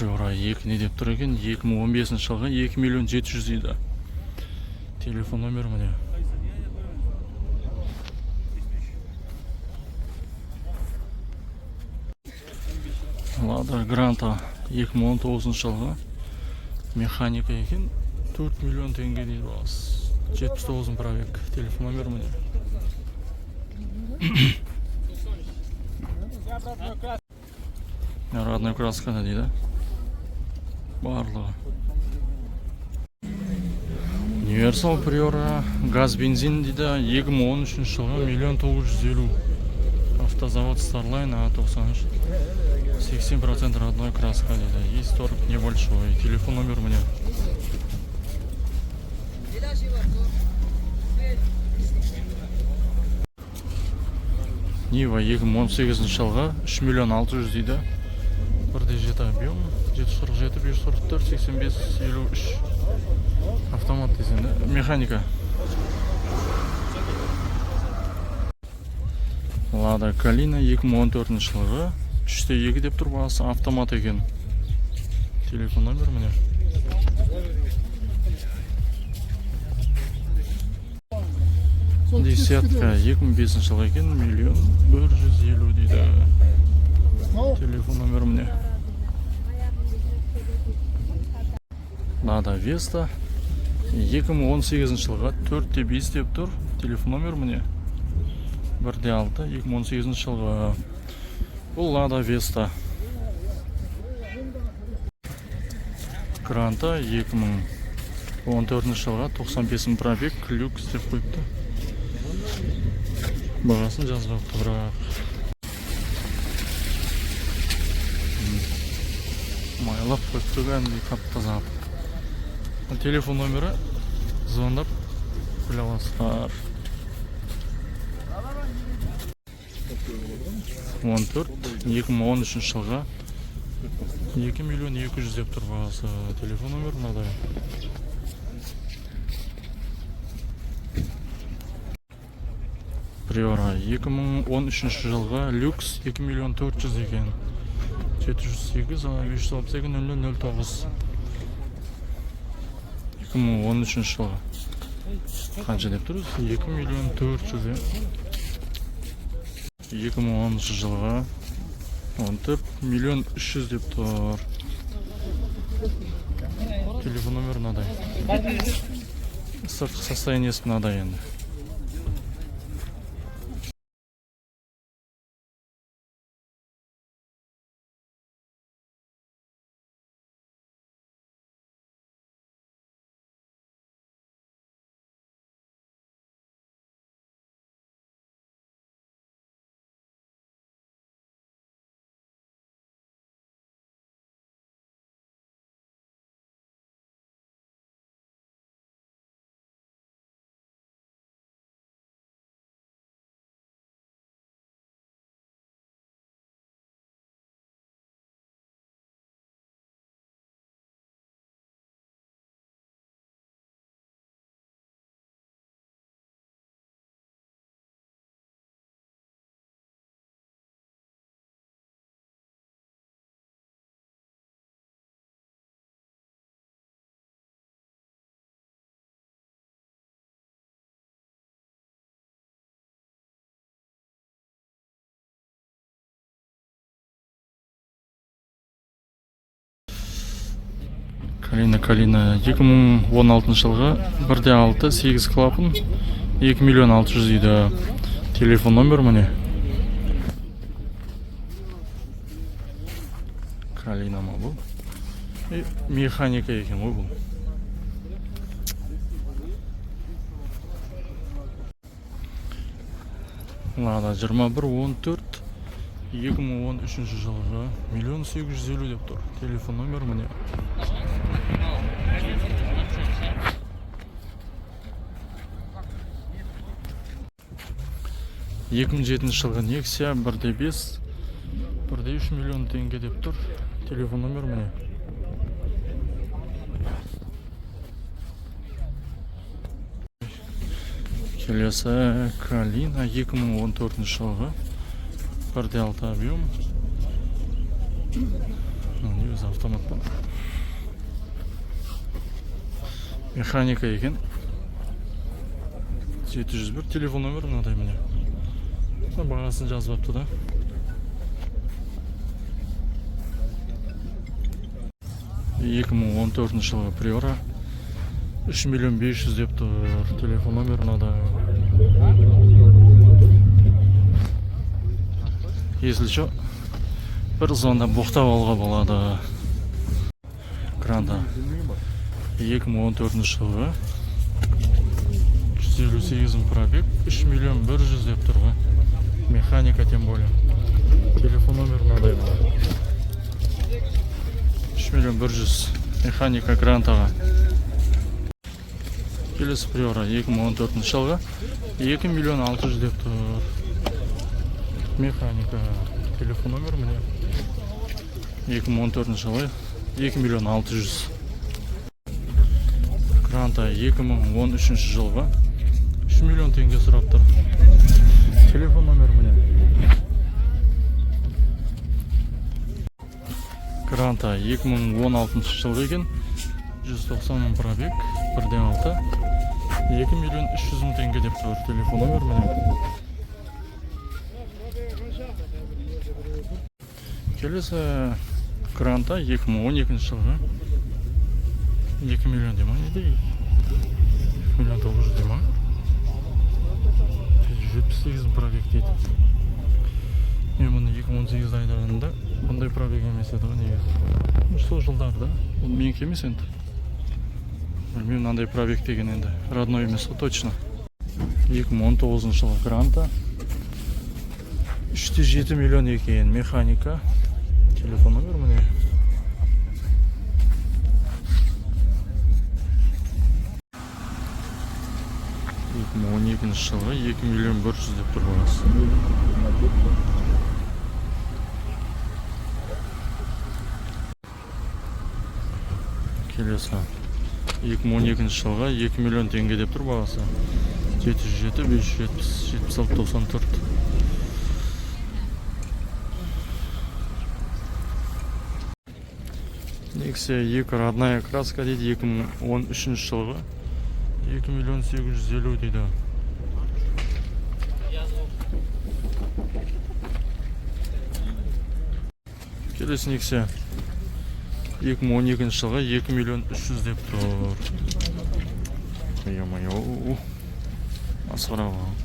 Приора 2 не деп тұр екен? 2015 жылғы 2 миллион 700 дейді. Телефон номері міне. Лада Гранта 2019 жылғы, механика екен, 4 миллион теңге дейді бағасы. 79 мың пробег. Телефон номері міне. Родной краскада дейді барлығы. Универсал Приора, газ бензин дейді, 2013 жылғы, миллион 950. Автозавод Starline А93, 80% родной краска дейді. Есть торг небольшой. Телефон номер мне. Нива 2018 жылғы, 3 миллион 600 дейді. 1,7 объем, 747 544 85 53. Автомат десең да, механика. Лада Калина 2014 жылғы, 3,2 деп тұр бағасы, автомат екен. Телефон номер міне. Десятка 2005 жылғы екен, миллион 150 дейді. Телефон номері міне. Лада Веста 2018 жылғы, 4,5 деп тұр. Телефон номер міне. 1,6, 2018 жылғы. Бұл Лада Веста. Гранта 2014 жылға, 95 мың пробег, люкс деп қойыпты. Бағасын жазбапты бірақ. Майлап қойыпты кәдімгідей, тап таза қылып. Телефон номері, звондап біле аласыздар. 14, 2013 жылғы, 2 миллион 200 деп тұр бағасы. Телефон номері мынадай. Приора 2013 жылғы, люкс, 2 миллион 400 екен. 708 562 00 09. 2013 жылғы. Қанша деп тұрмыз? 2 миллион 400, иә. 2010 жылғы 14 миллион 300 деп тұр. Телефон номері мынадай. Сыртқы состояниесі мынадай енді. Калина, Калина 2016 жылғы, 1,6, 8 клапан, 2 миллион 600 дейді. Телефон номер міне. Калина ма бұл? Механика екен ғой бұл. Лада 21 14 2013 жылғы, миллион 850 деп тұр. Телефон номер міне. 2007 жылғы Nexia, 1,5, 1,3 миллион теңге деп тұр. Телефон номер міне. Келесі Калина 2014 жылғы, 1,6 объем. Не өзі Негізі автомат па, механика екен. 701 телефон номер мынадай, міне. Мына бағасын жазып алыпты да. 2014 жылғы Приора, 3 миллион 500 деп тұр. Телефон номер мынадай. Если что, бір звондап, боқтап алуға болады. Гранта 2014 жылғы, 158 мың пробег, 3 миллион 100 деп тұр ғой. Механика тем более. Телефон номер мынадай мына. 3 миллион 100, механика Грантаға. Келесі Приора 2014 жылғы, 2 миллион 600 деп тұр. Механика. Телефон номер міне. 2014 жылы, 2 миллион 600. Гранта 2013 жылғы, 3 миллион теңге сұрап тұр. Телефон номер міне. Гранта 2016 жылғы екен, 190 мың пробег, 1,6, 2 миллион 300 мың теңге деп тұр. Телефон номер міне. Келесі Гранта 2012 жылғы, 2 миллион дей ма, не дейді, 2 миллион 900 дей ма, 178 мың пробег дейді. Мен мұны 2018 айдағанда бұндай пробег емес еді ғой негізі. Сол жылдарда бұл менікі емес енді, білмеймін. Мынандай пробег деген енді родной емес қой точно. 2019 жылғы Гранта, 3,7 миллион екен, механика. Телефон номер міне. 2012 жылғы, 2 миллион 100 деп тұр бағасы. Келесі 2012 жылғы, 2 миллион теңге деп тұр бағасы. 707 570 76 94. Nexia 2, родная краска дейді, 2013 жылғы, 2 миллион 850 дейді. Келесі Nexia 2012 жылғы, 2 миллион 300 деп тұр. Ё-моё, масқара ғой.